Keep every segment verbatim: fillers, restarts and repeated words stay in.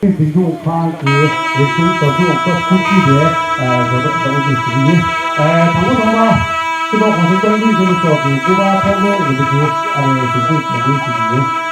འཛིན་སྐྱོང་ཁང་གི་རིག་གཞུང་ཟབ་སྦྱོང་སྐབས་བཅུ་གཅིག་པའི་ཨ་བཟོ་འདྲ་དང་འདུ་ཞུ་གི་ཡིན། ཨ་དང་པོ་ཐོག་མར་སྤྱི་ནོར་༸གོང་ས་༸སྐྱབས་མགོན་ཆེན་པོ་མཆོག་གི་སྐུ་པར་ཕོག་ཐུག་ཡོད་པ་དེ་ཚོ་ཨ་ནི་ཞུ་གཏུག་དགོངས་འབུལ་ཞུ་གི་ཡིན།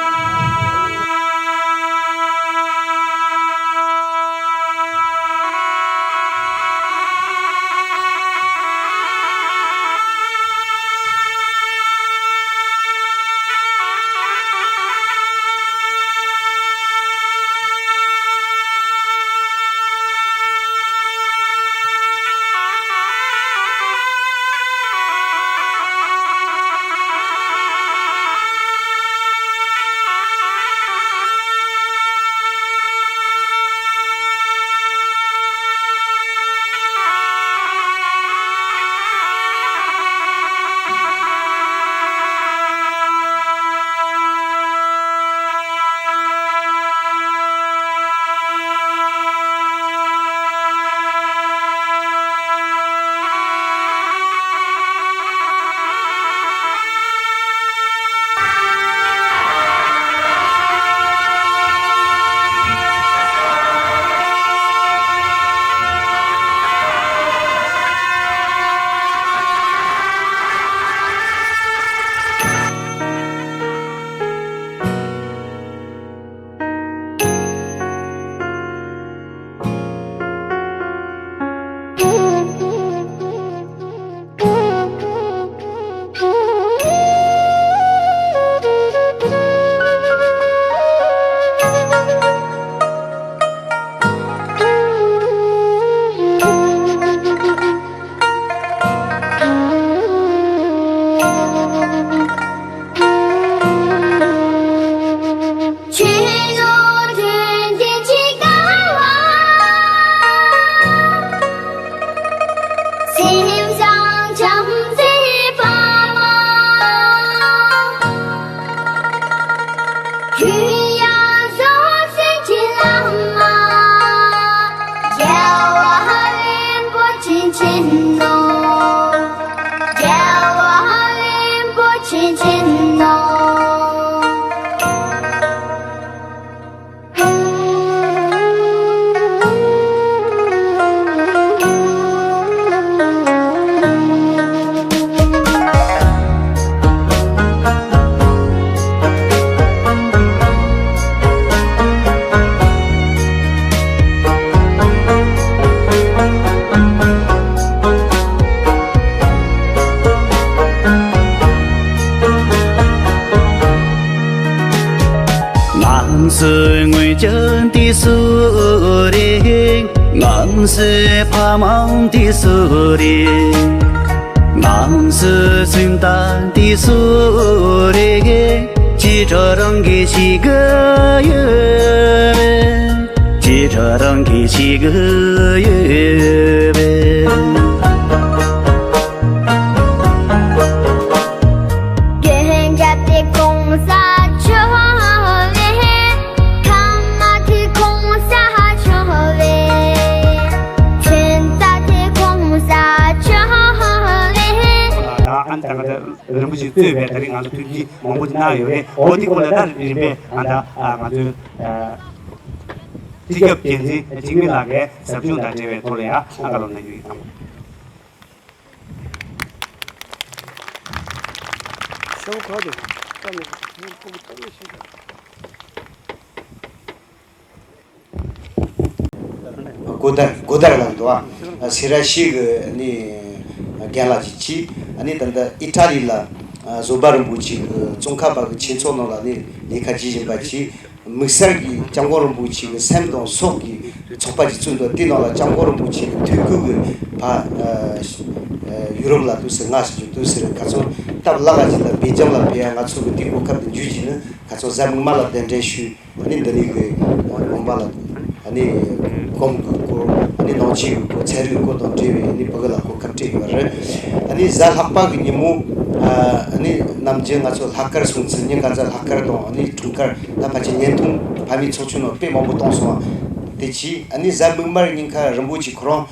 ང་ཚོའི་སྔོན་བྱོན་དེ་སུ་རེད། ང་ཚོའི་ཕ་མ་དེ་སུ་རེད། ང་ཚོའི་སུན་ད་དེ་སུ་རེད། ཅི་འདྲ་རང་གིས་ཤེས་ཀྱི་ཡོད། ཅི་འདྲ་རང་གིས་ཤེས་ཀྱི་ཡོད། ཨ་ནི་ད་ག་ད་རིན་པོ་ཆེས་གཙོས་པའི་ད་རིང་ང་ཚོ་ཐུགས་རྗེ་མང་པོ་ཅིག་གནང་ཡོད་རེད། འོ་དེ་སྐོར་ལ་ད་རིམ་པས་ཨ་ད་ང་ཚོའི་སྤྱི་ཁྱབ་འགན་འཛིན་འཇིགས་མེད་ལགས་ཀྱིས་ཟབ་སྦྱོང་དང་འབྲེལ་བའི་ཐོག་ལ་ཡང་བཀའ་སློབ་གནང་རྒྱུ་ཡིན། དང་པོ། གོ་བརྡ་གོ་བརྡ་ལ་འདུག་ཨ། སེ་ར་ཤི་གི་ནི་རྒན་ལགས་ཀྱིས་ཨ་ནི་ད་ལྟ་ཨི་ཊ་ལི་ལ་བཟོད་པ་རིན་པོ་ཆེ་གི་ཙོང་ཁ་པ་གི་ཆོས་ཚོགས་ནང་ལ་ནི་ལས་ཀ་བྱེད་བཞིན་པ་ཅིག་དམིགས་བསལ་གྱི་སྐྱབས་མགོན་རིན་པོ་ཆེ་གི་སེམས་དང་སྲོག་གི་ཚོགས་པ་ཅིག་བཙུགས་འདུག་དེ་ནང་ལ་སྐྱབས་མགོན་རིན་པོ་ཆེ་གི་ཐུགས་ཁུར་གྱི་ཕ་ཡུ་རོབ་ལ་དུས་སུ་ང་ཞིག་ཅིག་དུས་སུ་རེད། ཁ་ཚོ་སྟབས་ལགས་ཀྱི་ལ་སྦེལ་ཇམ་ལ་ཕེབས་ཡ་ང་ཚོ་གི་དེ་གོ་སྐབས་དེ་འཇུས་ཀྱི་ནི་ཁ་ཚོ་གཟའ་མིག་དམར་ལ་གདན་འདྲེན་ཞུས། ཨ་ནི་འདི་ནི་གི་དགོན་པ་ལ་ཨ་ནི་སྒོམ་གྱི་སྐོར། ཨ་ནི་ནང་ཆོས་ཀྱི་སྐོར། ཚན་རིག་སྐོར་དང་འབྲེལ་བའི་ཨ་ནི་ཕ་གི་ལ་གོ་སྐབས་སྤྲད་ཡོད་རེད། ཨ་ནི་གཟའ་ལྷག་པ་གི་ཉིན་མོ་ཨ་ནི་ནམ་རྒྱུན་ང་ཚོ་ལྷག་དཀར་སྲུང་ཚུལ་ཉིན་ག་ཚོད་ལྷག་དཀར་དང་ཨ་ནི་འཁྲུངས་སྐར་ད་ཕལ་ཆེར་བརྙན་ཐུང་ཕ་མའི་ཚོགས་ཆུང་ནང་དཔེ་མང་པོ་བཏང་སོང་བ་དེ་གྱིས། ཨ་ནི་གཟའ་མིག་དམར་ཉིན་ཁ་རིན་པོ་ཆེ་ཁོ་རང་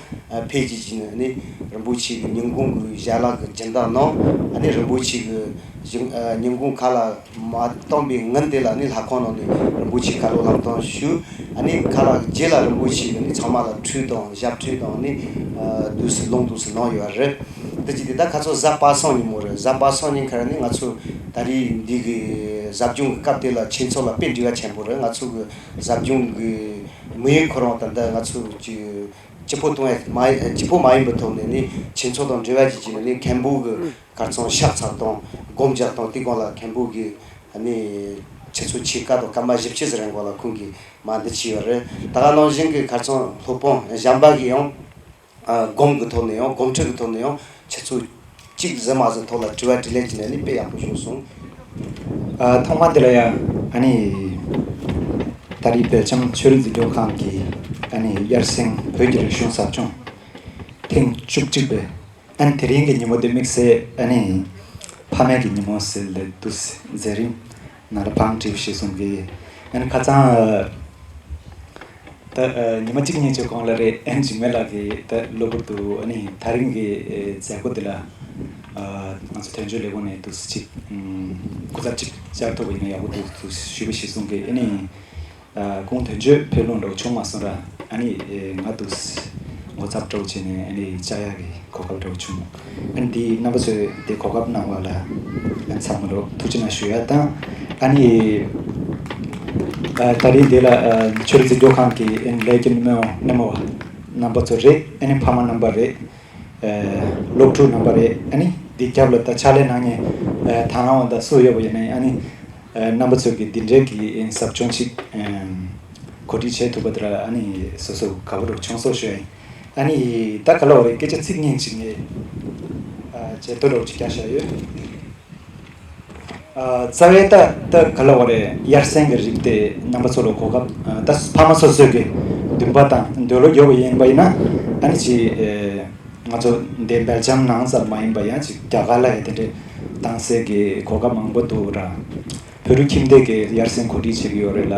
ཕེབས་ཀྱི་བྱས་ནས་ནི་རིན་པོ་ཆེ་གི་ཉིན་གུང་གི་ཞལ་ལག་གི་སྦྱིན་བདག་གནང་། ཨ་ནི་རིན་པོ་ཆེ་གི་ཞིང་ཨ་ཉིན་གུང་ཁ་ལག་མ་བཏང་པའི་ངན་དེ་ལ་ནི་ལྷ་ཁང་ནང་ནས་རིན་པོ་ཆེ་ཁ་ལོ་ལམ་སྟོན་ཞུས། ཨ་ནི་ཁ་ལག་རྗེས་ལ་རིན་པོ་ཆེ་གི་ནི་ཚང་མ་ལ་ཁྲུས་དང་ཞབས་ཁྲུས་དང་ནི་ཨ་དུས་སུ་ལུང་དུས་སུ་གནང་ཡོད་རེད། དེ་ཅི་དེ་ད་ཁ་ཚོ་གཟའ་པ་སངས་ཉིན་མོ་རེད། གཟའ་པ་སངས་ཉིན་ཁར་ནི་ང་ཚོ་ད་རེས་འདི་གི་ཟབ་སྦྱོང་གི་སྐབས་དེ་ལ་ཁྱེད་ཚོ་ལ་དཔེ་འབྲེལ་བ་ཆེན་པོ་རེད། ང་ཚོ་གི་ཟབ་སྦྱོང་གི་དམིགས་ཡུལ་ཁོ་རང་ད་ལྟ་ང་ཚོ་གི་སྤྱི་ཕོ་གཏོང་ཡ་མ་ཡིན་སྤྱི་ཕོ་མ་ཡིན་པའི་ཐོག་ནས་ནི་ཁྱེད་ཚོ་དང་འབྲེལ་བ་ཅིག་བྱས་ནས་ནི་མཁན་པོ་གི་གར་ཚང་ཕྱག་འཚལ་དང་སྒོམ་རྒྱག་དང་དེ་སྒང་ལ་མཁན་པོ་གི་ནི་ཁྱེད་ཚོ་ཆེད་བཀའ་དང་སྐར་མ་བཞི་བཅུ་ཟིན་རན་གོ་ལ་ཁོང་གིས་མ་འདི་བྱས་ཡོད་རེད། ད་ག་ནང་བཞིན་གི་གར་ཚང་སློབ་དཔོན་གཞན་པ་གི་ཡང་སྒོམ་གི་ཐོག་ནས་ཡང་སྒོམ་ཁྲིད་གི་ཐོག་ནས་ཡང་ཁྱེད་ཚོ་གཅིག་ཟིན་མ་ཟིན་ཐོག་ལ་དྲི་བ་དྲིས་ལན་བྱས་ནས་ནི་དཔེ་ཡག་པོ་བྱུང་སོང་། ཨ་ཐོག་མ་དེ་ལ་ཡ་ཨ་ནི་ད་རེས་སྦེལ་ཇམ་ཆོས་རིག་འཛིན་སྐྱོང་ཁང་གི་ཨ་ནི་དབྱར་གསེང་བོད་ཀྱི་རིག་གཞུང་ཟབ་སྦྱོང་ཐེངས་བཅུ་གཅིག་པའི་ཨ་ནི་དེ་རིང་གི་ཉིན་མོ་དེ་དམིགས་བསལ་ཨ་ནི་ཕ་མའི་གི་ཉིན་མོ་ཟེར་ལེ་འདུག་མཛད་རིམ་ནང་ལ་བང་བསྒྲིགས་ཞེས་གསུང་གི་ཨ་ནི་ཁ་སང་ད་ཉི་མ་གཅིག་གཉིས་ཀྱི་གོང་ལ་རེད། ཨན་འཇིགས་མེད་ལགས་ཀྱིས་ད་གློ་བུར་དུ་ཨ་ནི་ད་རིང་གི་མཛད་སྒོ་འདི་ལ་ང་ཚོ་དོན་གཅོད་ལས་ཁུངས་ནས་འདུག་ཅིག་སྐུ་ཚབ་ཅིག་བཅར་ཐུབ་པ་ཡིན་ན་ཡག་པོ་འདུག་ཞུས་པ་ཞིག་གསུང་གི་ཨ་ནི་ཁོང་དོན་གཅོད་ཕེབས་ལུང་འདྲ་བོ་བྱུང་མ་སོང་ར། ཨ་ནི་ང་འདུག་ངོ་ཚབ་འདྲ་བོ་བྱས་ནས་ཨ་ནི་བཅར་ཡག་གི་གོ་སྐབས་འདྲ་བོ་བྱུང་། ཨ་ནི་འདི་རྣམ་པ་ཚོས་འདི་གོ་སྐབས་གནང་བ་ལ་ཨ་ནི་ཚང་མ་ལོ་ཐུགས་རྗེ་གནང་ཞུ་ཡ་དང་། ཨ་ནི་ད་རིང་འདི་ལ་ཆོས་རིག་འཛིན་སྐྱོང་ཁང་གི་ཨ་ནི་ལས་ཀྱི་སྣེ་མོ་སྣེ་མོ་བ་རྣམ་པ་ཚོ་རེད། ཨ་ནི་ཕ་མ་རྣམ་པ་རེད། སློབ་ཕྲུག་རྣམ་པ་རེད། ཨ་ནི་འདི་རྒྱབ་ལ་ད་ཕྱག་ལས་གནང་མཁན་དང་བླངས་པ་དང་སུ་ཡོད་པ་ཡིན་ནའི་ཨ་ནི། རྣམ་པ་ཚོས་ཀྱི་འདི་འདྲའི་གི་ཟབ་སྦྱོང་ཅིག་གོ་སྒྲིག་བྱེད་ཐུབ་པ་དེ་ལ་ཨ་ནི་སོ་སོ་དགའ་པོ་རུ་བྱུང་སོགས་ཞུ་ཡ་ཡིན། ཨ་ནི་ད་ག་ལ་བ་རེད། སྐད་ཆ་ཚིག་གཉིས་ཅིག་ངས་ཇེ་ཏོ་རོགས་ཅིག་བརྒྱབ་བཞག་ཡོད། རྩ་བའི་ད་ད་ག་ལ་བ་རེད། དབྱར་གསེང་གི་རིགས་དེ་རྣམ་པ་ཚོ་ལ་གོ་སྐབས་ད་ཕ་མ་སོ་སོའི་གི་འདུན་པ་དང་འདོད་བློ་ཡོད་པ་ཡིན་པ་ཡིན་ན་ཨ་ནི་ཅིག་ང་ཚོ་འདི་སྦེལ་ཇམ་ནང་ཙམ་མ་ཡིན་པ་ཡང་ཅིག་རྒྱ་གར་ལ་ཡང་དེ་འདྲའི་བཏང་སའི་གི་གོ་སྐབས་མང་པོ་འདུག་ར། བོད་རིགས་ཁྱིམ་སྡེ་གི་དབྱར་གསེང་གོ་སྒྲིག་བྱེད་ཀྱི་ཡོད་རེད་ལ།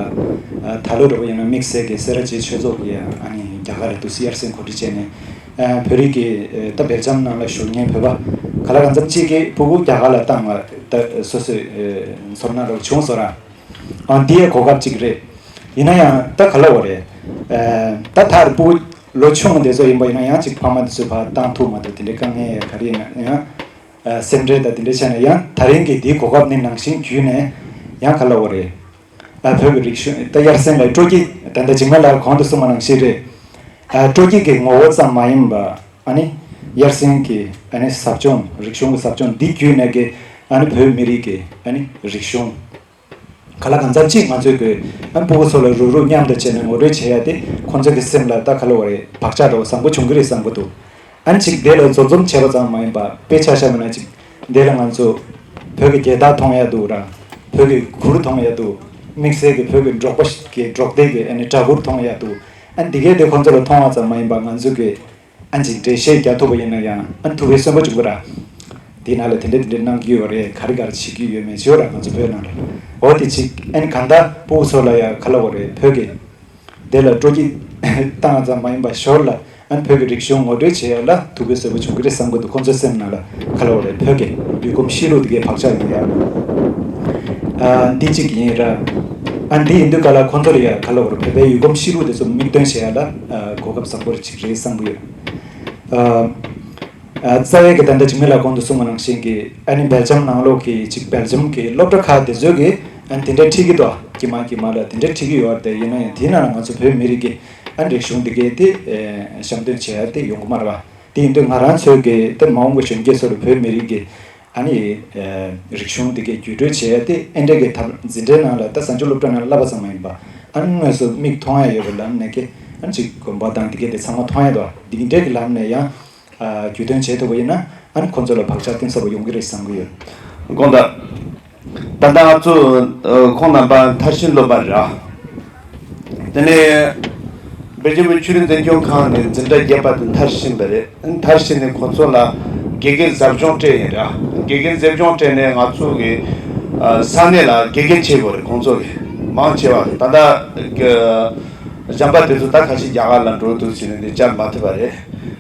ད་ལོ་འདྲ་པོ་ཡིན་ན་དམིགས་བསལ་གི་སེ་ར་བྱེས་ཆོས་ཚོགས་ཀྱི་ཡང་ཨ་ནི་རྒྱ་གར་ལ་འདུག་སེ་དབྱར་གསེང་གོ་སྒྲིག་བྱས་ནས་བོད་རིགས་ཀྱི་ད་སྦེལ་ཇམ་ནང་ལ་བཞུགས་མཁན་བོད་པ་ག་ལ་གང་འཚམ་གཅིག་གི་ཕྲུ་གུ་རྒྱ་གར་ལ་བཏང་བ་ད་སོ་སོའི་ཚོར་སྣང་འདྲ་པོ་བྱུང་སོང་ར། ཨ་འདི་ཡང་གོ་སྐབས་གཅིག་རེད། ཡིན་ན་ཡང་ད་ག་ལ་བ་རེད། ད་ད་རེས་ཕྲུ་གུ་ལོ་ཆུང་དེ་ཚོ་ཡིན་པ་ཡིན་ན་ཡང་ཅིག་ཕ་མ་དེ་ཚོས་ཕར་བཏང་ཐུབ་མ་ཐུབ་དེ་འདྲའི་དཀའ་ངལ་ག་རེ་ཡིན་ན་ཡང་། སེམས་ཁྲལ་དང་དེ་འདྲའི་ཆ་ནས་ཡང་ད་རིང་གི་འདིའི་གོ་སྐབས་ནི་ནང་བཞིན་བརྒྱུད་ནས་ཡང་ག་ལ་བ་རེད། བོད་ཀྱི་རིག་གཞུང་ད་དབྱར་གསེང་ལ་སྤྲོ་སྐྱིད་ད་ལྟ་འཇིགས་མེད་ལགས་གོང་དུ་གསུངས་པ་ནང་བཞིན་རེད། སྤྲོ་སྐྱིད་ཀྱི་ངོ་བོ་ཙམ་མ་ཡིན་པ་ཨ་ནི་དབྱར་གསེང་གི་ཨ་ནི་ཟབ་སྦྱོང་རིག་གཞུང་གི་ཟབ་སྦྱོང་འདི་བརྒྱུད་ནས་ཀྱི་ཨ་ནི་བོད་མི་རིགས་ཀྱི་ཨ་ནི་རིག་གཞུང་། ག་ལ་གང་འཚམ་གཅིག་ང་ཚོའི་གི་ཨ་ཕྲུ་གུ་ཚོ་ལ་རུག་རུག་མཉམ་དུ་བྱས་ནས་ངོ་སྤྲོད་བྱེད་ཡ་དེ་ཁོང་ཚོ་གི་སེམས་ལ་ད་ག་ལ་བ་རེད་བག་ཆགས་འདྲ་བོ་བཟང་པོ་བྱུང་གི་རེད་བསམ་གི་འདུག་ཨ་ནི་གཅིག་དེ་ལ་འཛོམས་འཛོམས་བྱས་པ་ཙམ་མ་ཡིན་པ་དཔེ་ཆ་བཞག་པ་ན་གཅིག་དེ་ལ་ང་ཚོ་བོད་ཀྱི་རྒྱལ་དར་མཐོང་ཡ་འདུག་ར། བོད་ཀྱི་གུར་མཐོང་ཡ་འདུག་དམིགས་བསལ་གྱི་བོད་ཀྱི་འབྲོག་པ་ཞིག་གི་འབྲོག་སྡེ་གི་ཨ་ནི་སྦྲ་གུར་མཐོང་ཡ་འདུག་ཨ་ནི་འདི་གས་དེ་ཁོང་ཚོ་ལ་མཐོང་བ་ཙམ་མ་ཡིན་པ་ང་ཚོ་གི་ཨ་ནི་ཅིག་འགྲེལ་བཤད་རྒྱག་ཐུབ་པ་ཡིན་ན་ཡང་ཨ་ནི་ཐུགས་ཕན་གསོས་པོ་བྱུང་གི་ར། དེའི་ནང་ལ་དེ་འདྲ་དེ་འདྲ་གནང་གི་ཡོད་རེད། ག་རེ་ག་རེ་བྱེད་ཀྱི་ཡོད་མེད་བྱེད་ར་ང་ཚོ་བོད་ནང་ལ། འོ་དེ་གཅིག་ཨ་ནི་གང་ལྟར་ཕྲུ་གུ་ཚོ་ལ་ཡང་ག་ལ་བ་རེད་བོད་ཀྱི་དེ་ལ་སྤྲོ་སྐྱིད་བཏང་ཙམ་མ་ཡིན་པ་ཞོར་ལ་ཨ་ནི་བོད་ཀྱི་རིག་གཞུང་ངོ་སྤྲོད་བྱེད་ཡ་ལ་ཐུགས་ཕན་གསོས་པོ་བྱུང་གི་རེད་བསམ་གི་འདུག་ཁོང་ཚོའི་སེམས་ནང་ལ་ག་ལ་བ་རེད་བོད་ཀྱི་ཡུལ་གོམས་གཤིས་ལུགས་དེ་གའི་བག་ཆགས་ཡོད་ཡ། ཨ་འདི་གཅིག་ཡིན་ར། ཨ་འདི་ཡིན་དུས་ག་ལ་ཁོང་ཚོ་ལ་ཡ་ག་ལ་བ་རེད་བོད་པའི་ཡུལ་གོམས་གཤིས་ལུགས་དེ་ཚོ་མིག་སྟོན་བྱེད་ཡ་ལ་གོ་སྐབས་བཟང་པོ་གཅིག་རེད་བསམ་གི་ཡོད། ཨ། རྩ་བའི་གི་ད་ལྟ་འཇིགས་མེད་ལགས་གོང་དུ་གསུངས་པ་ནང་བཞིན་གྱི་ཨ་ནི་སྦེལ་ཇམ་ནང་ལོགས་ཀྱི་ཅིག་སྦེལ་ཇམ་གྱི་སློབ་གྲྭ་ཁག་དེ་ཚོས་གི་ཨ་ནི་དེ་འདྲའི་ཁྲིད་ཀྱི་འདུག་དཀྱིལ་མ་དཀྱིལ་མ་ལ་དེ་འདྲའི་ཁྲིད་ཀྱི་ཡོད་རེད་དེ། ཡིན་ན་ཡང་དེའི་ནང་ལ་ང་ཚོ་བོད་མི་རིགས་ཀྱི་ཨ་ནི་རིག་གཞུང་འདི་གའི་དེ་གཤམ་སྟོན་བྱེད་ཡ་དེ་ཡོང་གི་མ་རེད་པ། དེ་ཡིན་དུས་ང་རང་ཚོའི་གི་དེ་མ་འོངས་པའི་གཞོན་སྐྱེས་ཚོ་ལ་བོད་མི་རིགས་ཀྱི་ཨ་ནི་རིག་གཞུང་འདི་གའི་བརྒྱུད་སྤྲོད་བྱེད་ཡ་དེ་ཨེ་འདྲ་གི་ཐབས་འཛིན་གྲྭའི་ནང་ལ་ད་གཟའ་མཇུག་སློབ་གྲྭ་ནང་ལ་བསླབ་པ་ཙམ་མ་ཡིན་པ་ཨ་ནི་དངོས་སུ་མིག་མཐོང་ཡ་ཡོད་པའི་ལམ་ནས་ཀྱི་ཨ་ནི་ཅིག་གོམ་པ་དང་འདི་གའི་དེ་ཚང་མ་མཐོང་ཡ་འདུག་འདི་འདྲའི་གི་ལམ་ནས་ཡང་། རྒྱུས་སྟོན་བྱེད་ཐུབ་པ་ཡིན་ན་ཨ་ནི་ཁོང་ཚོ་ལ་བག་ཆགས་གཏིང་ཟབ་པོ་ཡོང་གི་རེད་བསམ་གྱི་ཡོད། དགོངས་དག་ད་ལྟ་ང་ཚོ་ཁོང་རྣམ་པ་མཐར་ཕྱིན་སློབ་མ་རེད། དེ་ནས་སྦེལ་ཇམ་ཆོས་རིག་འཛིན་སྐྱོང་ཁང་ནས་འཛིན་གྲྭ་བརྒྱད་པ་དེ་མཐར་ཕྱིན་པ་རེད། མཐར་ཕྱིན་ནས་ཁོང་ཚོ་ལ་དགེ་རྒན་ཟབ་སྦྱོང་སྤྲད་ཡིན་ར། དགེ་རྒན་ཟབ་སྦྱོང་སྤྲད་ནས་ང་ཚོ་གི་ས་གནས་ལ་དགེ་རྒན་བྱེད་དགོས་རེད། ཁོང་ཚོ་གི་མང་ཆེ་བ་ད་ལྟ་གཞན་པ་དེ་ཚོ་ད་ཁ་ཤས་རྒྱ་གར་ལ་འགྲོ་འདུག་ཟེར་ནས་འདི་བཅར་མ་ཐུབ་པ་རེད།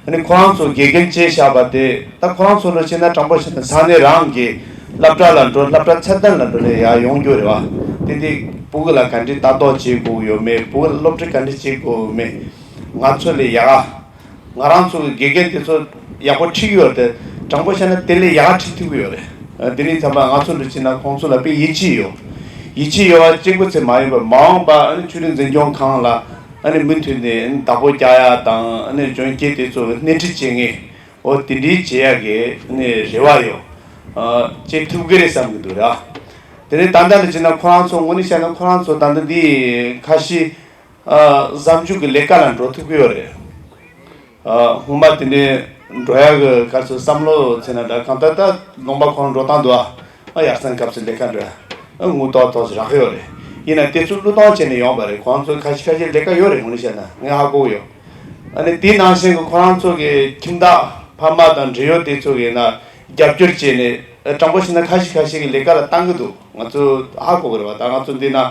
ཨ་ནི་ཁོ་རང་ཚོ་དགེ་རྒན་བྱས་བཞག་པ་དེ་ད་ཁོ་རང་ཚོ་ལ་བྱས་ན་དྲང་པོ་བྱས་ན་ས་གནས་རང་གི་སློབ་གྲྭ་ལ་འགྲོ། སློབ་གྲྭ་ཚད་ལྡན་ལ་འགྲོ་ནས་ཡར་ཡོང་རྒྱུ་རེད་བ། དེ་དེ་སྤུ་གུ་ལ་ག་འདྲའི་ལྟ་རྟོག་བྱེད་དགོས་ཡོད་མེད། སྤུ་གུ་ལ་སློབ་ཁྲིད་ག་འདྲ་བྱེད་དགོས་ཡོད་མེད། ང་ཚོ་ལས་ཡག་ང་རང་ཚོ་གི་དགེ་རྒན་དེ་ཚོ་ཡག་པོ་ཁྲིད་ཀྱི་ཡོད་རེད། དྲང་པོ་བཤད་ན་དེ་ལས་ཡག་ཁྲིད་ཐུབ་ཀྱི་ཡོད་རེད། ཨ་དེ་ནས་ཚང་མ་ང་ཚོ་འདྲ་བྱས་ན་ཁོང་ཚོ་ལ་དཔེ་ཡིད་ཆེས་ཡོད། ཡིད་ཆེས་ཡོད་པ་གཅིག་པུ་ཚེ་མ་ཡིན་པར་མ་འོངས་པ་ཨ་ནི་ཆོས་རིག་འཛིན་སྐྱོང་ཁང་ལ་ཨ་ནི་མུ་མཐུད་ནས་ཨ་ནི་བདག་པོ་རྒྱག་ཡ་དང་ཨ་ནི་གཞོན་སྐྱེས་དེ་ཚོ་སྣེ་ཁྲིད་བྱེད་མཁན་འོ་དེ་འདྲའི་བྱེད་ཡ་གི་ཨ་ནི་རེ་བ་ཡོད། ཨ་བྱེད་ཐུབ་ཀྱི་རེད་བསམ་གྱི་འདུག་ར། དེ་ནས་ད་ལྟ་འདྲ་བྱས་ན་ཁོ་རང་ཚོ་དངོས་གནས་བཤད་ན་ཁོ་རང་ཚོ་ད་ལྟ་འདི་ཁ་ཤས་ཨ་གཟའ་མཇུག་གི་ལས་ཀ་ལ་འགྲོ་ཐུབ་ཀྱི་ཡོད་རེད། ཨ་སྔོན་མ་དེ་འདྲའི་འགྲོ་ཡག་གི་ག་ཚོད་བསམ་བློ་ཚེ་ན་འདྲ་གང་ལྟར་ད་ལུང་པ་ཁོ་རང་འགྲོ་སྟངས་འདུག་ཨ། ཨ་ཡག་སང་སྐབས་སུ་ལས་ཀ་འགྲོ་ཡ་ཨ་དངུལ་ཏོག་ཏོག་ཅིག་རག་གི་ཡོད་རེད། ཡིན་ན་དེ་ཚོ་བློས་གཏོང་བྱས་ནས་ཡོང་པ་རེད། ཁོ་རང་ཚོ་ཁ་ཤས་ཁ་ཤས་ལས་ཀ་ཡོད་རེད། དངོས་གནས་བཤད་ན་ངས་ཧ་གོ་གི་ཡོད། ཨ་ནི་དེའི་ནང་བཞིན་གྱི་ཁོ་རང་ཚོ་གི་ཁྱིམ་བདག་ཕ་མ་དང་འབྲེལ་ཡོད་དེ་ཚོ་གི་ཡིན་ན་རྒྱབ་སྐྱོར་བྱས་ནས་ཨ་དྲང་པོ་བཤད་ན་ཁ་ཤས་ཁ་ཤས་ཀྱི་ལས་ཀ་ལ་བཏང་གི་འདུག་ང་ཚོ་ཧ་གོ་གི་རེད་བ། ད་ང་ཚོ་འདི་ན་ཨ་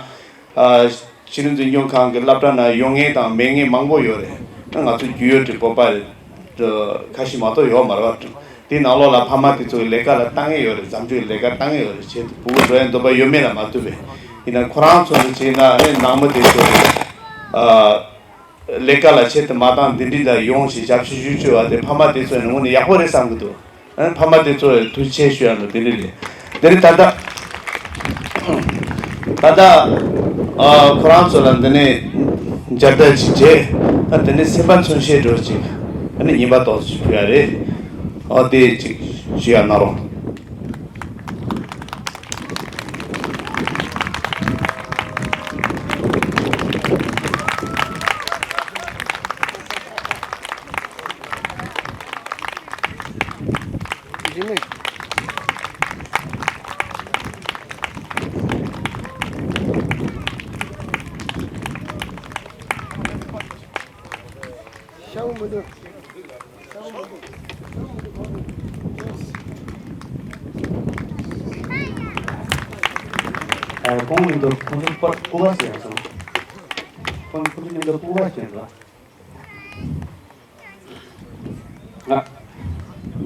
ཕྱི་དྲིལ་འཛིན་སྐྱོང་ཁང་གི་སློབ་གྲྭ་ན་ཡོང་མཁན་དང་མེད་མཁན་མང་པོ་ཡོད་རེད། ང་ཚོ་རྒྱུས་ཡོད་ཀྱི་བོད་པ་ཁ་ཤས་མ་གཏོགས་ཡོད་མ་རེད་བ། དེའི་ནང་ལོགས་ལ་ཕ་མ་དེ་ཚོ་གི་ལས་ཀ་ལ་བཏང་ཡས་ཡོད་རེད། གཟའ་མཇུག་ལས་ཀ་བཏང་ཡས་ཡོད་རེད། བྱས་ཏེ་ཕྲུ་གུ་འགྲོ་ཡས་འདོད་པ་ཡོད་མེད་ལ་མ་ལྟོས་པའི་ཡིན་ན་ཁོ་རང་ཚོ་ནི་བྱས་ན་ཨ་ནི་ནང་མི་དེ་ཚོ་ཨ་ལས་ཀ་ལ་ཆེད་དུ་མ་བཏང་འདི་འདྲི་ལ་ཡོང་ཞེས་ཞབས་ཕྱི་ཞུ་བཅུག་པ་དེ་ཕ་མ་དེ་ཚོ་ཡིན་ན་དངོས་གནས་ཡག་པོ་རེད་བསམ་གི་འདུག་ཨ་ནི་ཕ་མ་དེ་ཚོ་ཡང་ཐུགས་རྗེ་ཆེ་ཞུ་ཡ་ལ་དེ་འདྲ་རེད། དེ་ནི་ད་ལྟ་ད་ལྟ་ཨ་ཁོ་རང་ཚོ་ལ་འདི་ནས་མཇལ་དར་ཅིག་བྱས། ཨ་དེ་ནས་སེམས་པ་མཚོན་བྱེད་འགྲོ་ཅིག་ཨ་ནི་ཉན་པ་ཏོག་ཙམ་ཞུ་ཡ་རེད། ཨ་དེ་ཅིག་ཞུ་ཡ་གནང་རོགས། ཤ་བོ་མི་འདུག་ཨ་ཁོང་མི་འདུག་ཁོང་ཚོ་སྐུ་པར་ཟེར་ཡ་སོང་། ཁོང་ཁོང་ཚོ་མི་འདུག་སྐུ་པར་ཟེར་འདུག་ང་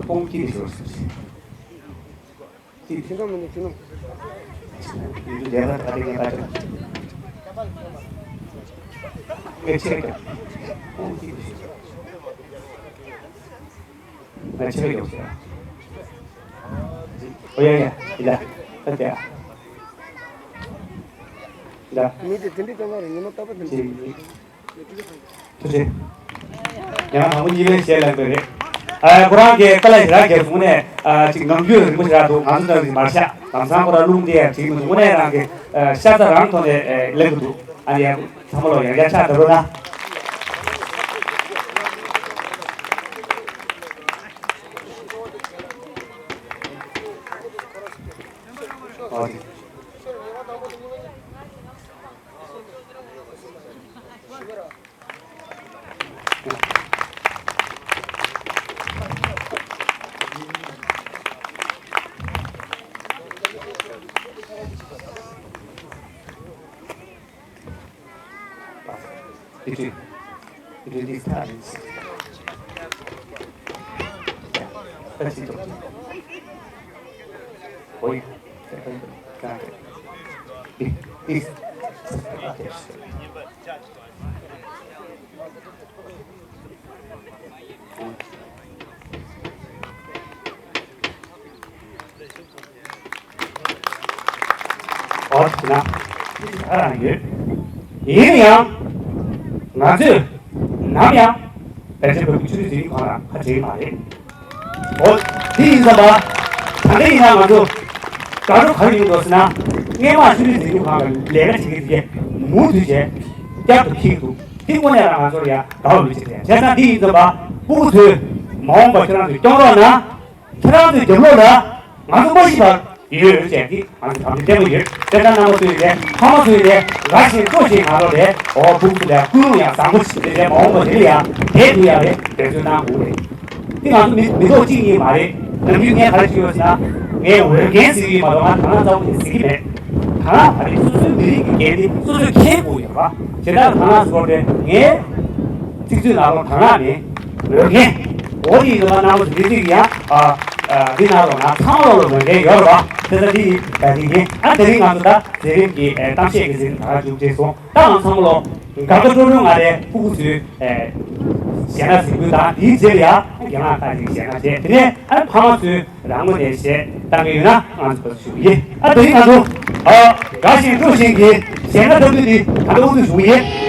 ཁོང་ཅི་ཟེར་སོང་། ཅི་ཟེར་སོང་། ཡིན་དུས་ལས་ཀ་ད་རེས་ངས་ད་ཆ་ངས་ཆེ་ཀྱང་ཁོང་ཅི་ཟེར་སོང་། ང་ཆེ་བའི་ཡོག་ཟེར། ཨོ་ཡ་ཡ་ཡ། ད་དེ་ཨ། ད། མི་དེ་དེ་འདྲའི་སྐྱོ་བ་རེད། ཉི་མ་རྟག་པར་དེ་འདྲ། ཅི། ཐུགས་རྗེ། ཡང་དང་པོ་གཉིས་པའི་གཞས་ལེན་པ་རེད། ཨ་ཁོ་རང་གིས་དཀའ་ལས་ཞེ་དྲག་བརྒྱབ་སོང་ནས་ཨ་ཅིག་ངང་རྒྱུད་རིང་པོ་ཞེ་དྲག་འདུག་ང་ཚོ་འདྲ་ཞིག་མར་ཤག་ལམ་སང་ཁོ་རང་རླུང་དེ་ཡང་བྲིས་མི་འདུག་དངོས་གནས་རང་གི་ཤ་ཚ་རང་ཐོག་ནས་ལེན་གི་འདུག་ཨ་ནི་ཚང་མ་ལོ་ཡང་བསྐྱར་ཕྱག་བརྡབ་རོགས་གནང་། Between, between these times. That's it. Oh, yeah. This. ཨོ་ཙི་ན། ཨ་རང་ཡོད། ཡིན་ཡང་། ང་ཚོས་ནམ་ཡང་བོད་ཆེན་པོའི་ཆུ་ཚོད་འཛིན་གང་ལ་ཁ་བྲལ་མ་རེད། ཨོ། དེ་ཡིན་ཙམ་པ། ད་ལྟ་ཡིན་ན་ང་ཚོ་དགའ་སྤྲོ་ག་རེ་ཡོད་འདུག་ཟེར་ན། སྔས་མ་ཆུ་ཚོད་འཛིན་གང་ལ་ལས་ཀ་བྱེད་མཁན་དེ་མུ་མཐུད་བྱས་བསྐྱར་དུ་འཁྱེར་གྱི་འདུག་དེ་དངོས་གནས་རང་ང་ཚོར་ཡང་དགའ་བ་མི་བྱེད་དེ། བྱས་ཙང་འདི་ཡིན་ཙམ་པ་སྤུ་གུ་ཚོས་མ་འོངས་པ་ཁྱེད་རང་ཚོས་སྐྱོང་རོགས་གནང་། ཁྱེད་རང་ཚོའི་རྒྱབ་ལོགས་ལ་ང་ཚོ་མ་ཤི་བར་ཡོད་ཟེར་གྱི་ང་ཚོ་དམ་བཅའ་བརྟན་པོ་ཡོད། དཔེར་ན་རྣམ་པ་ཚོས་ནས་ཕ་མ་ཚོས་ནས་དགའ་ཞིང་སྤྲོ་ཞིང་ང་ཚོ་ལས་འོ་ཕུགས་སུ་ལས་ཀུན་སློང་ཡང་བཟང་པོ་ཞིག་དེ་ལས་མ་འོངས་པ་དེ་ལ་ཡང་བསྡད་ཐུབ་ཡག་ལས་འབད་བརྩོན་གནང་དགོས་རེད། འདི་ང་ཚོ་མི་མི་ཐོག་གཅིག་གཉིས་མ་རེད། ནམ་རྒྱུན་ངས་ག་རེ་བྱེད་ཡོད་ཟེར་ན། ངས་འོས་འགན་ཟེར་གྱི་མ་གཏོགས་ང་དང་བླངས་རྩ་བ་ནས་ཟེར་གྱི་མེད། དང་བླངས་ད་རེས་སོ་སོའི་མི་རིགས་ཀྱི་འགན་འདི་སོ་སོས་འཁྱེར་དགོས་ཡོད་པ། བྱེ་བྲག་དང་བླངས་ཟེར་བ་དེ་ངས་ཚིག་མཛོད་ནང་ལོགས་དང་བླངས་ནས་འོས་འགན་ འོ་དེ་ཡིན་དུས་ན་རྣམ་པ་ཚོ་འདི་ཚིག་ཡང་ཨ་ཨ་འདི་ན་རོགས་ན་ཚང་མ་ལོ་ལོ་འགན་ཡོད་རེད་པ། དེ་ལྟ་འདི་ཡིན་ད་འདི་ཡིན། ཨ་དེ་རིང་ང་ཚོ་ད་མཛད་རིམ་གྱི་ཨ་གཏམ་བཤད་ཀྱི་ཟིན་ད་མཇུག་བསྒྲིལ་སོང་། ད་ང་ཚང་མ་ལོ་དགའ་དགའ་སྤྲོ་སྤྲོ་ང་རའི་ཕྲུ་གུ་ཚོའི་ཨ་ཞལ་སྣ་ཟིན་དགོས་དང་དེའི་རྗེས་ལ་ཡང་རྒན་ལགས་ཁག་ཅིག་ཞལ་སྣ་བྱས། དེ་ནས་ཨ་ཕ་མ་ཚོས་རང་ངོས་ནས་ཞལ་བཏང་གི་ཡོད་ན་ང་ཚོ་ཞུ་གི་ཡིན། ཨ་དེ་རིང་ང་ཚོ་ཨ་དགའ་ཞིང་སྤྲོ་ཞིང་གི་ཞལ་སྣ་བཏང་དུས་འདི་ག་འདྲ་འོང་དུ་ཞུ་གི་ཡིན།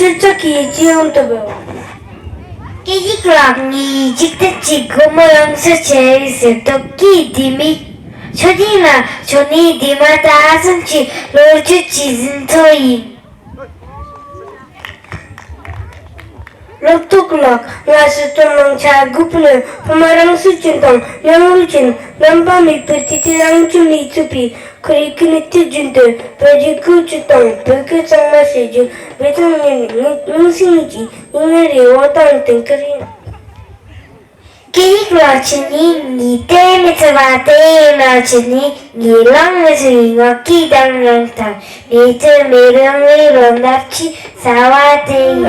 སྤྱི་ཚོགས་ཀྱི་སྤྱི་ཡོངས་དུ་འབོད། སྐད་ཡིག་ལ་ངེས་འཇིག་རྟེན་གྱི་སྒོ་མོ་ཡོངས་སུ་ཕྱེ་བའི་གཟེར་ཐོག་གི་ལྡེ་མིག་ཆོས་ལྡན་ལ་ཆོས་ནི་ལྡེ་མ་ད་ཨ་ཙམ་གྱི་ལོ་རྒྱུས་ཀྱི་ཟིན་ཐོ་ཡིན། སློབ་ཕྲུག་ལགས། ང་ཚོ་གླིང་ཆ་དགུ་པོ་ནས་ཕ་མ་རང་སྲོག་ཅན་དང་མྱ་ངན་ཅན་རྣམ་པ་མེད་པར་དུས་དེ་རང་བྱུང་ནས་ཚུད་པའི་ཁོར་ཡུག་གི་གནས་ཚུལ་རྒྱུན་དུ་བོད་ཀྱི་ཁུལ་གཅིག་དང་བོད་སྐད་གཙང་མ་བཤད་རྒྱུ་བོད་དང་ངན་ངན་སེམས་ཀྱི་མྱི་ངན་རེ་འོ་དང་དེང་གི་རིང་། སྐད་ཡིག་ལ་ཆེ་ནི་ངའི་ལྟད་མི་ཚེ་བ་དེ་ཡིན་ན་ཆེ་ནི་ངའི་ལང་མི་ཚེ་བའི་ངག་གི་གདངས་ཡང་དང་མེ་ཚེ་མེ་རང་རེ་རོ་འདབ་ཀྱི་ཟ་བ་དེ་ཡིན།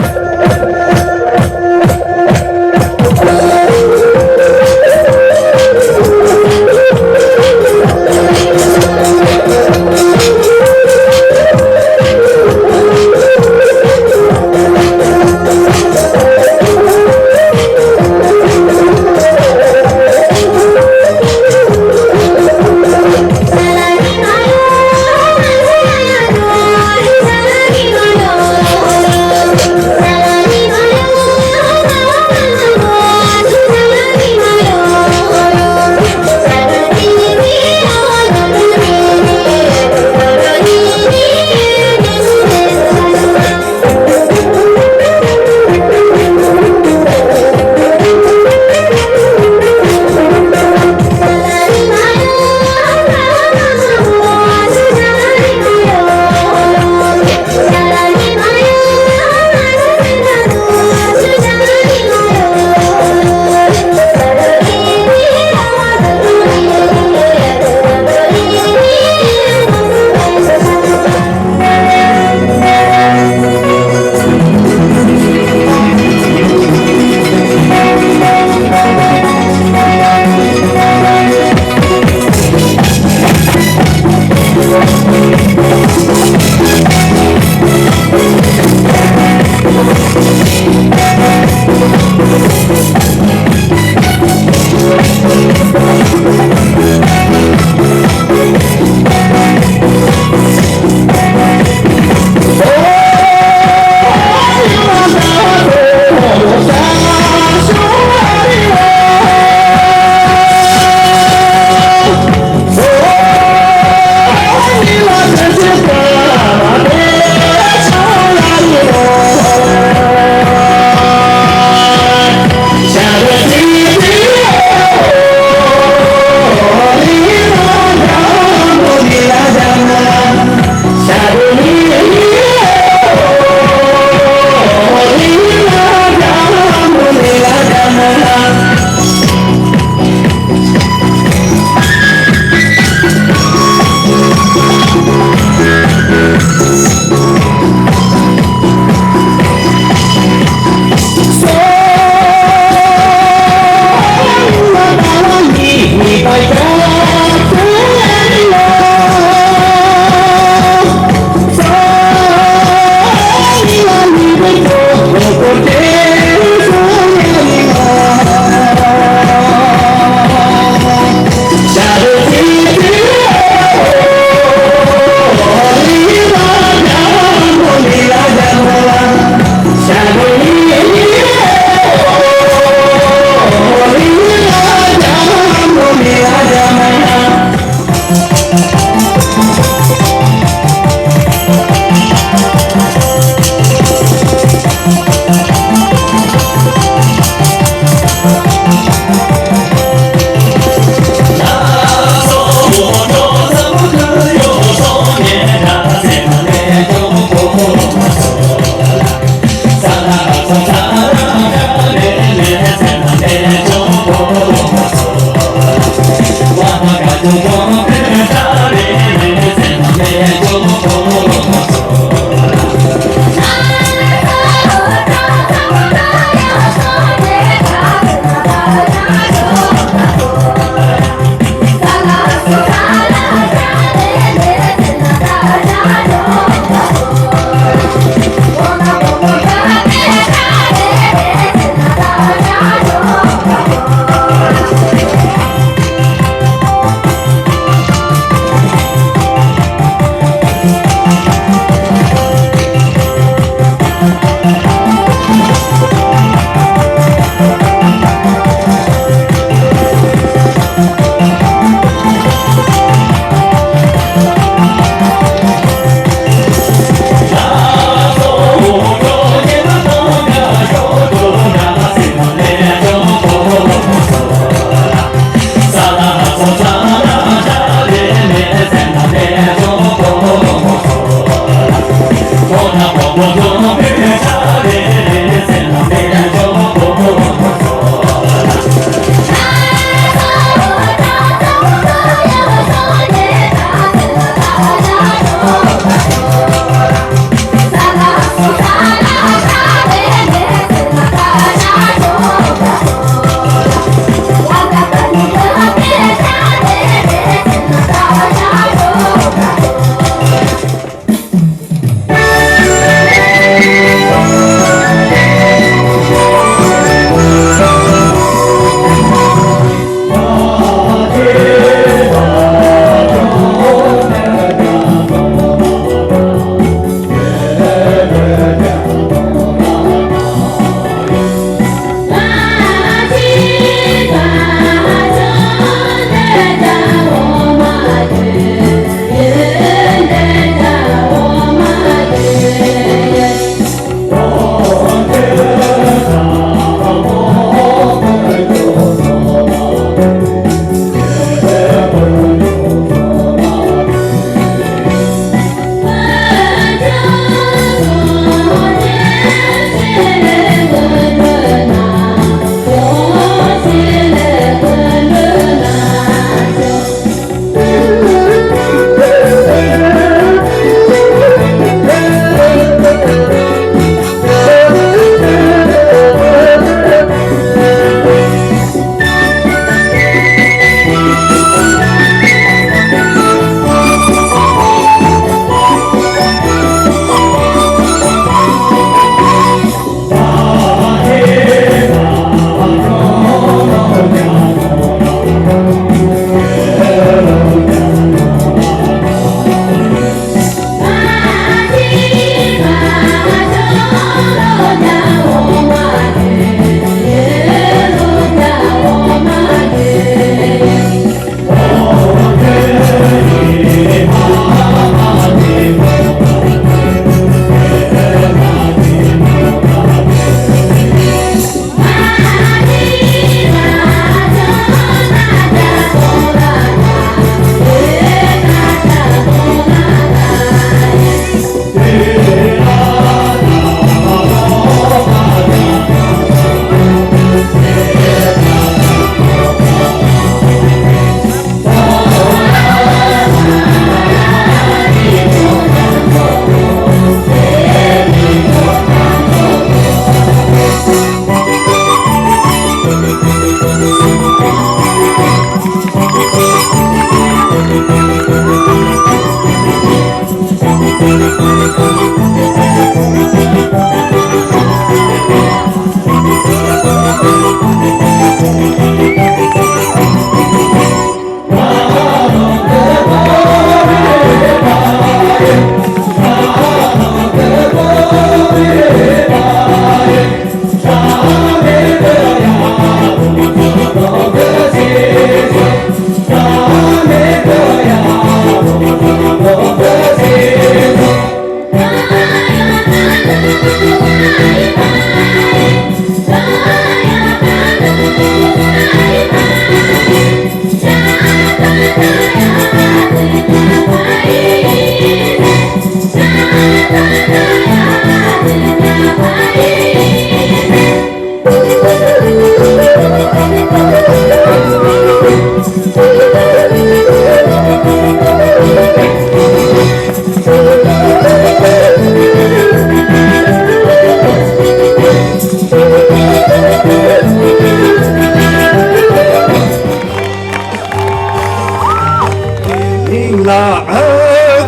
མིང་ལ་ཨ་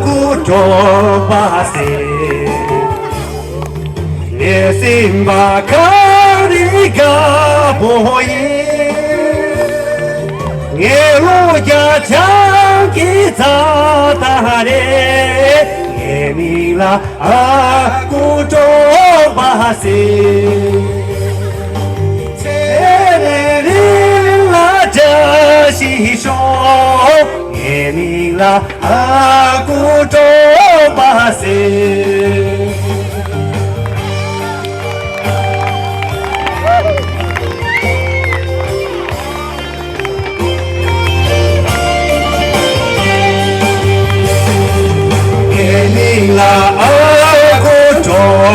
ཁུ་སྒྲོལ་མ་ཟེར། ངའི་སེམས་པ་གངས་རི་དཀར་པོ་ཡིན། ངའི་ལོ་བརྒྱ་བྱང་གི་རྩ་དང་རེད། ངའི་མིང་ལ་ཨ་ཁུ་སྒྲོལ་མ་ཟེར། ཚེ་རིང་ལ་བཀྲ་ཤིས་ཤོག་ངའི་མིང་ལ་ཨ་ཁུ་སྒྲོལ་མ་ཟེར། ངའི་མིང་ལ་ཨ་ཁུ་སྒྲོལ་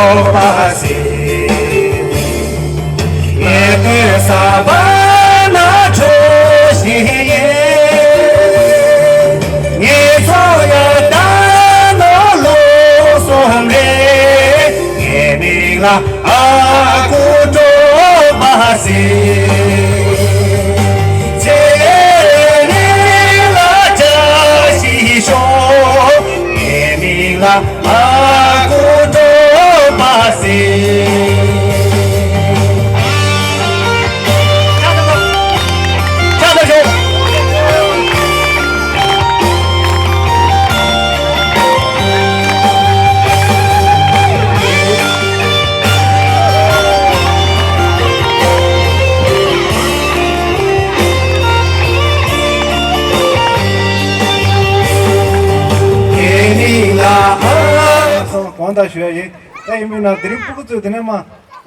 གོང་དག་ཞུ་ཡ་ཡིན། ད་ཡིན་མིན་ན་དེ་རིང་སྤུ་གུ་ཚོས་དེ་ནས་མ་ཨ་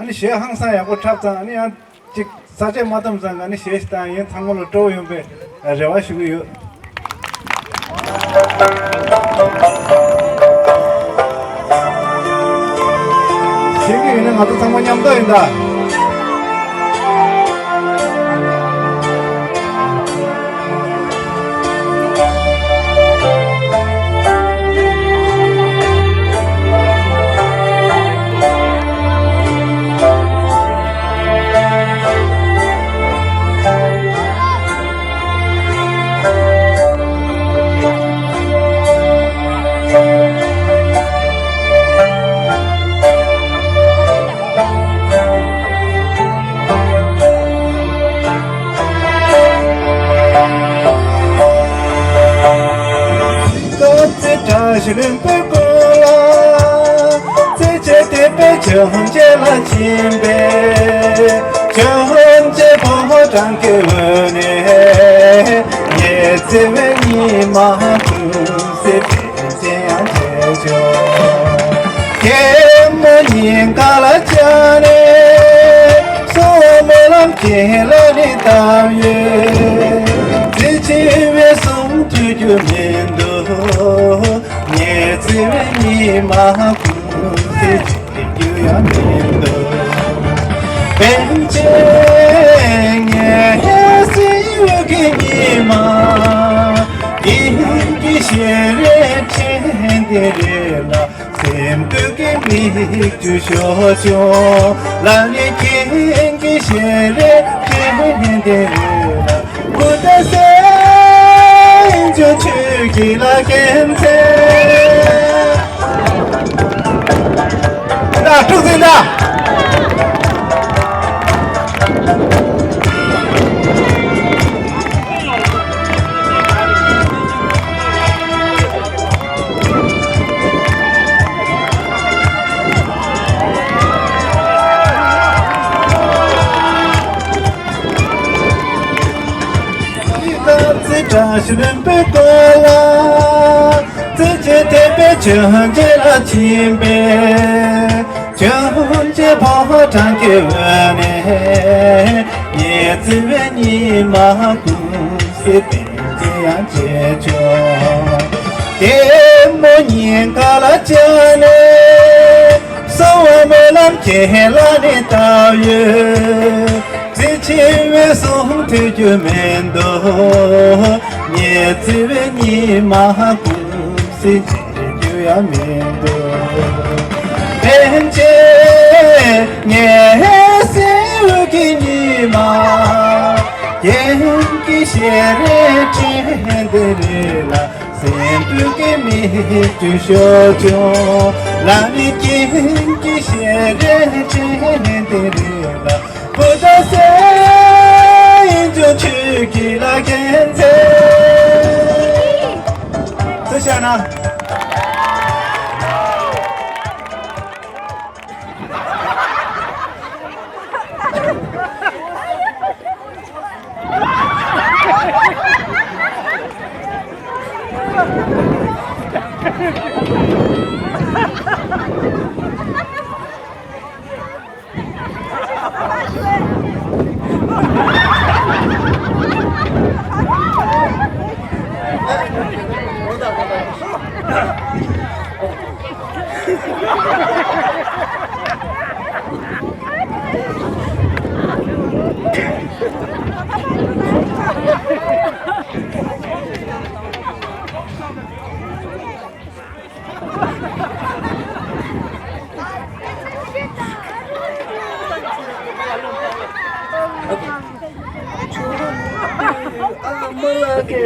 ནི་གཞས་ཧང་སང་ཡག་པོ་འཁྲབ་ཙང་ཨ་ནི་ཡང་། གཅིག་ས་ཆས་མ་བཏུམ་ཙང་ག་ནི་གཞས་ཤིག་བཏང་ཡིན། ཚང་མ་ལ་སྤྲོ་བོ་ཡོང་པའི་རེ་བ་ཞུ་གི་ཡོད། ཤེས་ཀྱི་ཡོད་ན་ང་ཚོ་ཚང་མ་མཉམ་དུ་ཡིན་ད། བཀའ་སྩལ་བཀྲ་ཤིས་ལྷུན་པོའི་སྐོར་ལ། བརྩེ་ཆེན་དད་པས་བྱོན་བྱེད་ལ་ཕྱིན་པས། བྱོན་བྱེད་ཕོ་བྲང་གི་འོད་ནས། ངེད་བརྩེ་བའི་ཉི་མ་ཀུན་གསལ་དྲན་ཅན་ཡང་བྱེད་ཆོག་གད་མོ་སྙིང་ག་ལ་བཅངས་ནས། གསོལ་བ་སྨོན་ལམ་ཁྱེད་ལ་ནི་བཏབ་ཡོད། རྩེ་ཆེ་བའི་གསུང་ཐོས་རྒྱུ་མི་འདུག་ངེད་བརྩེ་བའི་ཉི་མ་ཀུན་གསལ་བྱེད་རྒྱུ་ཡང་མི་འདུག་པཎ་ཆེན་ངའི་སྲིད་འོད་ཀྱི་ཉི་མ། དགེ་བའི་ཞལ་རས་ཕྲེང་འདི་རེ་ལ། སེམས་འདུན་གྱི་མིག་ཆུ་ཤོར་བྱུང་། ལ་ནི་རྒྱན་གྱི་ཞལ་རས་ཕྲེང་འདི་རེ་ལ། བུདྡྷ་སེམས་མཆོག་ཆོས་ཀྱི་ལ་རྒྱལ་མཚན། ད་ཐུགས་ཚིག་ད། བཀའ་སྩལ་བཀྲ་ཤིས་ལྷུན་པོའི་སྐོར་ལ། བརྩེ་ཆེན་དད་པས་བྱོན་བྱེད་ལ་ཕྱིན་པས། བྱོན་བྱེད་ཕོ་བྲང་གི་འོད་ནས། ངེད་བརྩེ་བའི་ཉི་མ་ཀུན་གསལ་དྲན་ཅན་ཡང་བྱེད་ཆོག་གད་མོ་སྙིང་ག་ལ་བཅངས་ནས། གསོལ་བ་སྨོན་ལམ་ཁྱེད་ལ་ནི་བཏབ་ཡོད། རྩེ་ཆེ་བའི་གསུང་ཐོས་རྒྱུ་མི་འདུག་ངེད་བརྩེ་བའི་ཉི་མ་ཀུན་གསལ་བྱེད་རྒྱུ་ཡང་མི་འདུག་པཎ་ཆེན་ངའི་སྲིད་འོད་ཀྱི་ཉི་མ། རྒྱན་གྱི་ཞལ་རས་ཕྲེང་འདི་རེ་ལ། སེམས་འདུན་གྱི་མིག་ཆུ་ཤོར་བྱུང་། ལ་ནི་རྒྱན་གྱི་ཞལ་རས་ཕྲེང་འདི་རེ་ལ། བུདྡྷ་སེམས་མཆོག་ཆོས་ཀྱི་ལ་རྒྱལ་མཚན། ཚུར་བཞག་ན།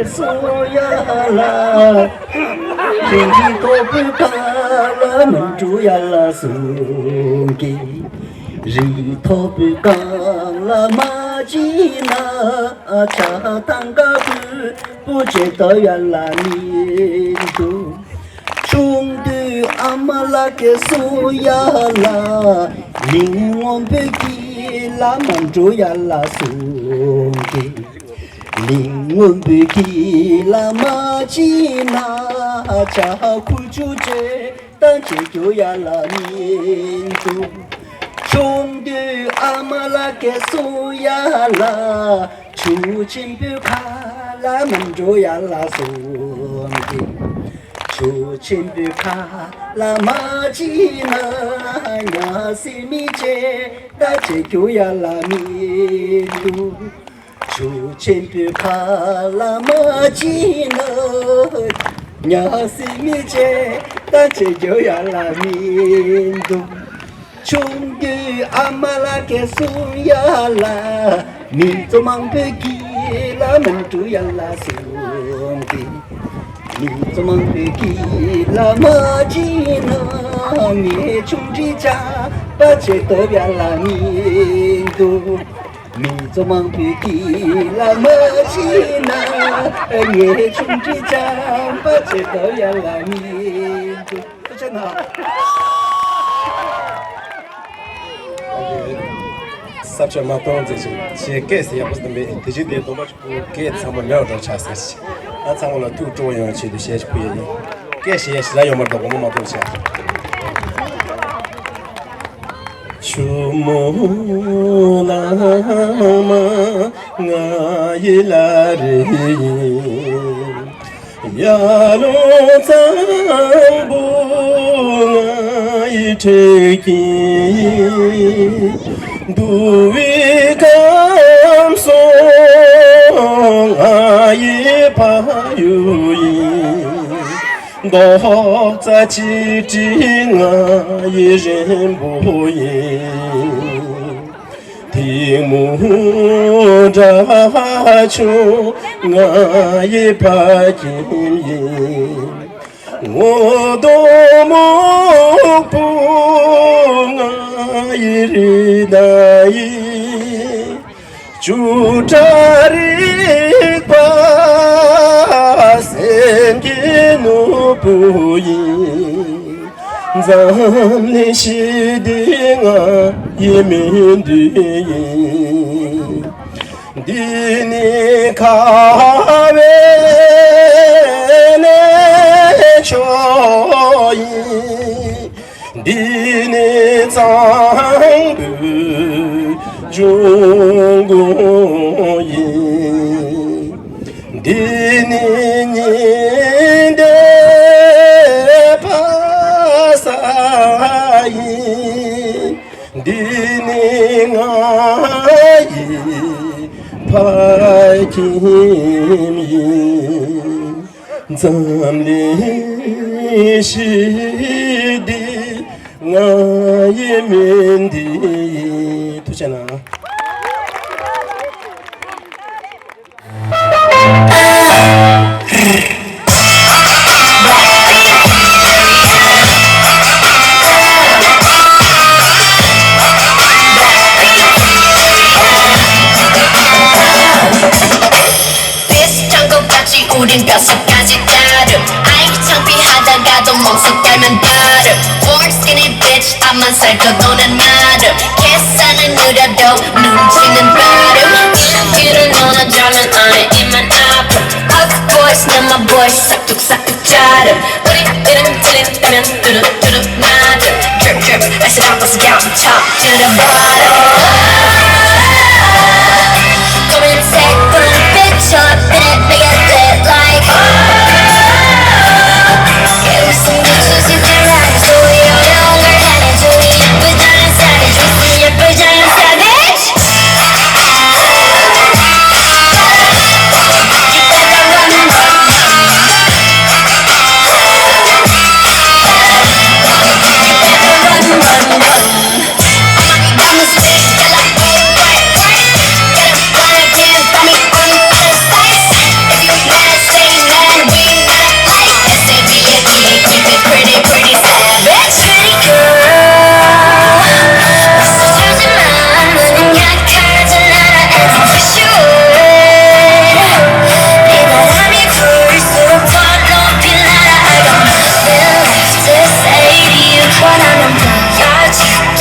སོང་ཡ་ལ། རི་མཐོ་པོའི་ཁ་ལ་མི་འགྲོ་ཡ་ལ་གསུང་གི། རི་མཐོ་པོའི་ཁ་ལ་མ་ཕྱིན་ན། ཆ་ཐང་ག་པུ་པུ་ཅེ་ཏོ་ཡ་ལ་མི་འདུག་ཆུང་དུས་ཨ་མ་ལགས་ཀྱིས་གསུང་ཡ་ལ། གླིང་སྔོན་པོའི་དཀྱིལ་ལ་མ་འགྲོ་ཡ་ལ་གསུང་གི། གླིང་སྔོན་པོའི་དཀྱིལ་ལ་མ་ཕྱིན་ན། ཇ་ཁུ་བྱུག་ཅིག་ད་བྱེད་རྒྱུ་ཡ་ལ་མི་འདུག་ཆུང་དུས་ཨ་མ་ལགས་ཀྱིས་གསུང་ཡ་ལ། ཆུ་ཆེན་པོའི་ཁ་ལ་མ་འགྲོ་ཡ་ལ་གསུང་གི། ཆུ་ཆེན་པོའི་ཁ་ལ་མ་ཕྱིན་ན། ཉ་སེ་མི་ཅིག་ད་བྱེད་རྒྱུ་ཡ་ལ་མི་འདུག་ཆུ་ཆེན་པོའི་ཁ་ལ་མ་ཕྱིན་ན། ཉ་སེ་མི་ཅིག་ད་བྱེད་རྒྱུ་ཡ་ལ་མི་འདུག་ཆུང་དུས་ཨ་མ་ལགས་ཀྱིས་གསུང་ཡ་ལ། མི་ཚོགས་མང་པོའི་དཀྱིལ་ལ་མི་འགྲོ་ཡ་ལ་གསུང་གི། མི་ཚོགས་མང་པོའི་དཀྱིལ་ལ་མ་ཕྱིན་ན། ངའི་ཆུང་འདྲིས་ཆར་པ་ཆེ་ཐོབ་ཡ་ལ་མི་འདུག་མི་ཚོགས་མང་པོའི་དཀྱིལ་ལ་མ་ཕྱིན་ན། ངའི་ཆུང་འདྲིས་ཆར་པ་ཆེ་ཐོབ་ཡ་ལ་མི་འདུག་ཐུགས་རྗེ་གནང་། ས་ཆ་མ་གཏོང་ཚེ་ཞིག་ཞེས་སྐད་ཟེར་ཡག་པོ་བསྟན་པས། དེ་བཞིན་དེའི་སྡོམ་པ་ཆུ་བོ་སྐད་ཚང་མ་ཉོག་འགྲོ་ཆགས་ཟེར་ཞིག་ཨ་ཚང་མ་ལ་ཐུགས་སྤྲོ་བ་ཡོང་ཆེད་དུ་ཞེས་ཞིག་ཕུལ་ཡ་ཡིན། སྐད་ཞེས་ཞེ་དྲག་ཡོད་མ་རེད་དོ། དགོངས་པ་མ་གཏོང་བྱ། ཆུ་མོ་ལ་མ་ང་ཡི་ལ་རེ་ཡིན། ཡར་ལུང་གཙང་པོ་ང་ཡི་འཕྲེད་ཀྱིས། འདུ་བའི་སྐམ་སོང་ང་ཡི་ཕ་ཡུལ་ཡིན། མདོག་རྩ་གཅིག་སྒྲིལ་ང་ཡི་རིང་པོ་ཡིན། ཐིག་མོ་འདྲ་ཆུང་ང་ཡི་ཕ་ཁྱིམ་ཡིན། ངོ་གདོང་སྨུག་པོ་ང་ཡི་རི་དྭགས་ཡིན། བཅུ་ཕྲག་རིག་པ་སེམས་ཀྱི་ནོར་བུ་ཡིན། འཛམ་གླིང་ཞི་བདེ་ང་ཡི་སྨོན་འདུན་ཡིན། འདི་ནི་ཁ་བའི་གནས་མཆོག་ཡིན། འདི་ནི་གཙང་པོའི་འབྱུང་ཁུངས་ཡིན། འདི་ནི་ཉི་ཟླའི་ཕ་ས་ཡིན། འདི་ནི་ང་ཡི་ཕ་ཁྱིམ་ཡིན། འཛམ་གླིང་ཞི་བདེ་ང་ཡི་སྨོན་འདུན་ཡིན། ཐུགས་རྗེ་གནང་། This jungle got you 우린 뼛속까지 다름 아이 창피하다가도 몸속 깔면 다름 Born skinny bitch 앞만 살펴도 난 마름 계산은 느려도 눈치는 빠름 이런 길을 너나 자면 아예 이만 아픔 Of course 난 my boy 싹둑 싹둑 자름 우리 이름 틀린다면 뚜루뚜루 맞음 Drip drip I should almost count top to the bottom Come and take a bitch up in it, make it lit like It was some bitches you can ride so you don't know her energy But not a savage, we see your bitch, I am savage You better run, run, run You better run, run, run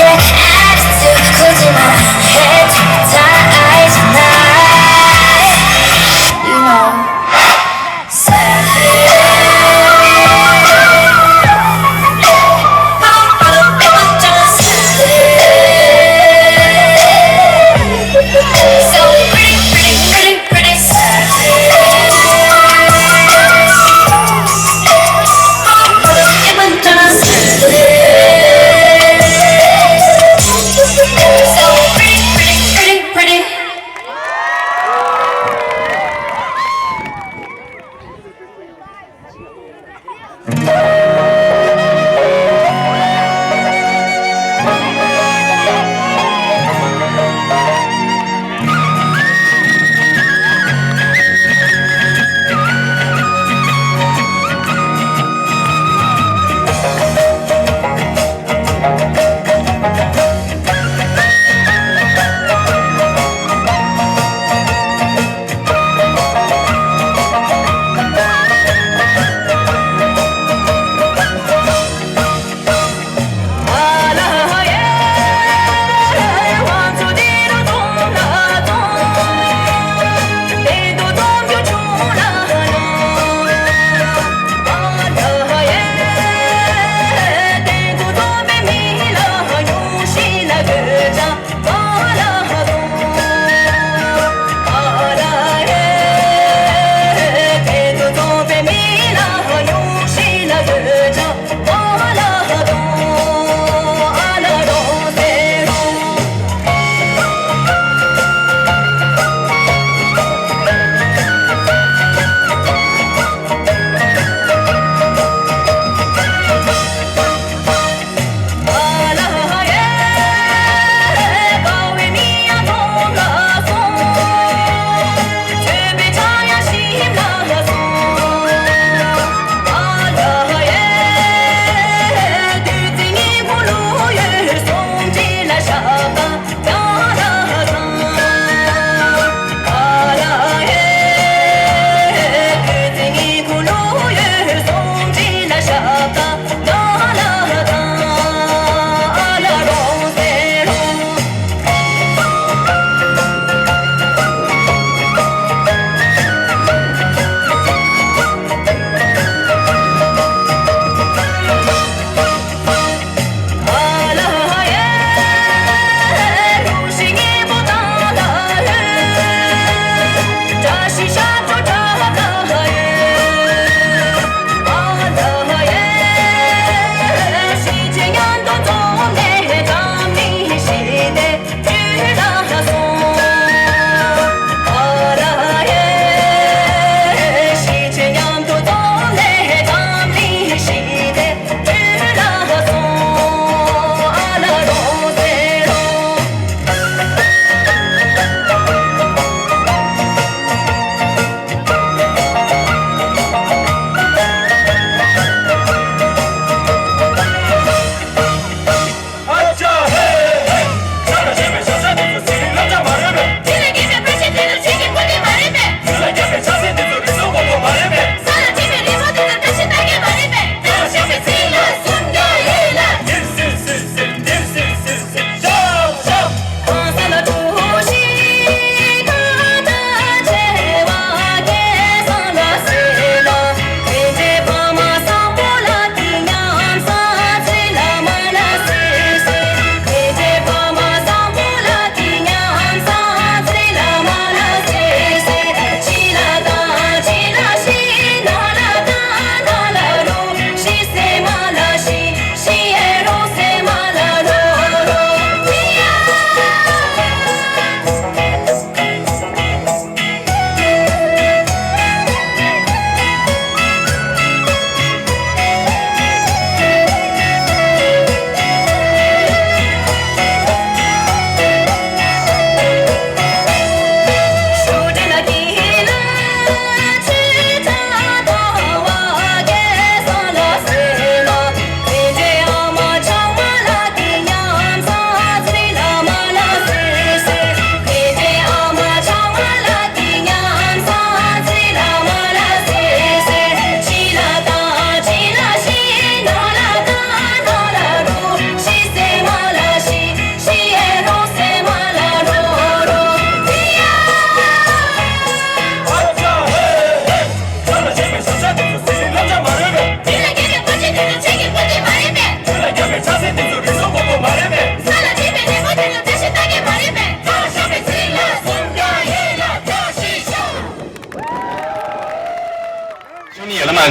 Attitude, closing my head, tight eyes, night. You know. So pretty, pretty, pretty, pretty.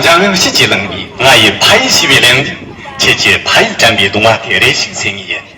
འཇམ་དབྱངས་ཕྱིན་ཅི་ལིང་གིས། ང་ཡི་ཕ་ཡུལ་ཞེས་པའི་གླེང་འདིས། ཁྱེད་ཀྱི་ཕ་ཡུལ་དྲན་པའི་གདུང་བ་དེ་རེ་ཞིག་སེལ་ངེས་ཡིན།